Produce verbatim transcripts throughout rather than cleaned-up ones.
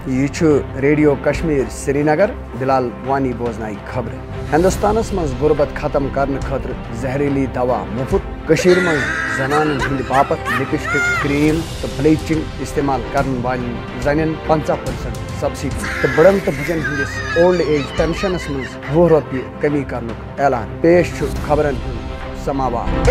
یہ چھُ ریڈیو کشمیر سرینگر۔ بلال وانی بوزنایہِ خبرٕ۔ ہندوستانس منٛز غربت ختم کرنہٕ خٲطرٕ زہریلی دوا مُفت۔ کٔشیٖرِ منٛز زنانن ہٕنٛدِ باپتھ لپسٹک، کریم تہٕ بلیچنگ استعمال کرن والٮ۪ن زنٮ۪ن پنٛژاہ پرسنٹ سبسڈی تہٕ بٕڑن تہٕ بُجن ہٕنٛدِس اولڈ ایج پینشنس منٛز وُہ رۄپیہِ کمی کرنُک اعلان۔ پیش چھُ خبرن ہُنٛد سماوار۔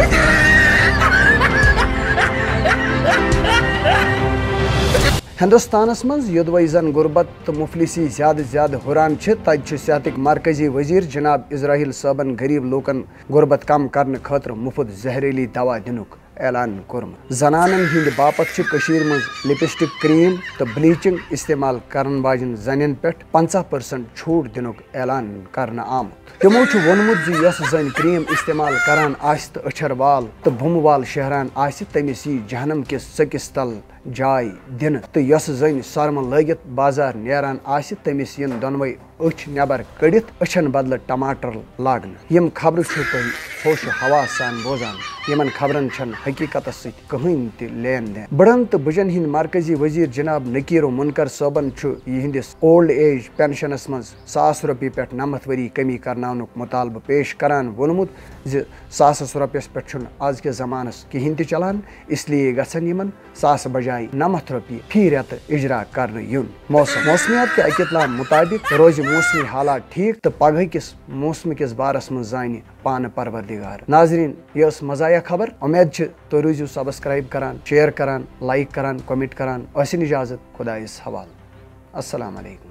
ہندوستانس منٛز یوٚدوَے زن غربت تہٕ مفلسی زیادٕ زیادٕ ہُران چھِ، تتہِ چھُ صحتٕکۍ مرکزی وزیر جناب اسرائیل صٲبن غریب لوٗکن غربت کم کرنہٕ خٲطرٕ مُفت زہریلی دوا دِنُک اعلان کوٚرمُت۔ زنانن ہٕنٛدِ باپتھ چھِ کٔشیٖرِ منٛز لپسٹک، کریم تہٕ بلیچنگ استعمال کرن واجٮ۪ن زنٮ۪ن پٮ۪ٹھ پنٛژاہ پرسنٹ چھوٹ دِنُک اعلان کرنہٕ آمُت۔ تِمو چھُ ووٚنمُت زِ یۄس زٔنۍ کریم استعمال کران آسہِ تہٕ أچھر وال تہٕ بُمہٕ وال شیہران آسہِ، تٔمِس یی جہنم کِس ژٔکِس تل جاے دِنہٕ، تہٕ یۄس زٔنۍ سۄرمہٕ لٲگِتھ بازار نیران آسہِ، تٔمِس یِن دۄنوَے أچھ نٮ۪بر کٔڑِتھ أچھن بدلہٕ ٹماٹر لاگنہٕ۔ یِم خبرٕ چھِو تُہۍ ہوش و حواس سان بوزان۔ یِمن خبرن چھَنہٕ حقیقتس سۭتۍ کٕہٕنۍ تہِ لین دین۔ بٕڑن تہٕ بُجن ہٕنٛدۍ مرکزی وزیر جناب نکیر و منکر صٲبن چھُ یِہنٛدِس اولڈ ایج پینشنس منٛز ساس رۄپیہِ پٮ۪ٹھ نَمَتھ ؤری کمی کرناونُک مطالبہٕ پیش کران ووٚنمُت زِ ساسَس رۄپیَس پٮ۪ٹھ چھُنہٕ آزکِس زمانس کِہیٖنۍ تہِ چلان، اس لیے گژھن یِمن ساسہٕ بجایہِ نَمَتھ رۄپیہِ فی رٮ۪تہٕ اجرا کرنہٕ یُن۔ موسم۔ موسمیات کہِ اطلاع مطابق روزِ موسمی حالات ٹھیک تہٕ پگہہ کِس موسمہٕ کِس بارس منٛز زانہِ پانہٕ پروردگار۔ ناظرین، یہِ ٲس مزاحیہ خبر۔ امید چھِ تُہۍ روٗزِو سبسکرائب کران، شیئر کران، لائک کران، کمنٹ کران۔ ٲسِن اجازت، خدایس حوالہٕ۔ السلام علیکم۔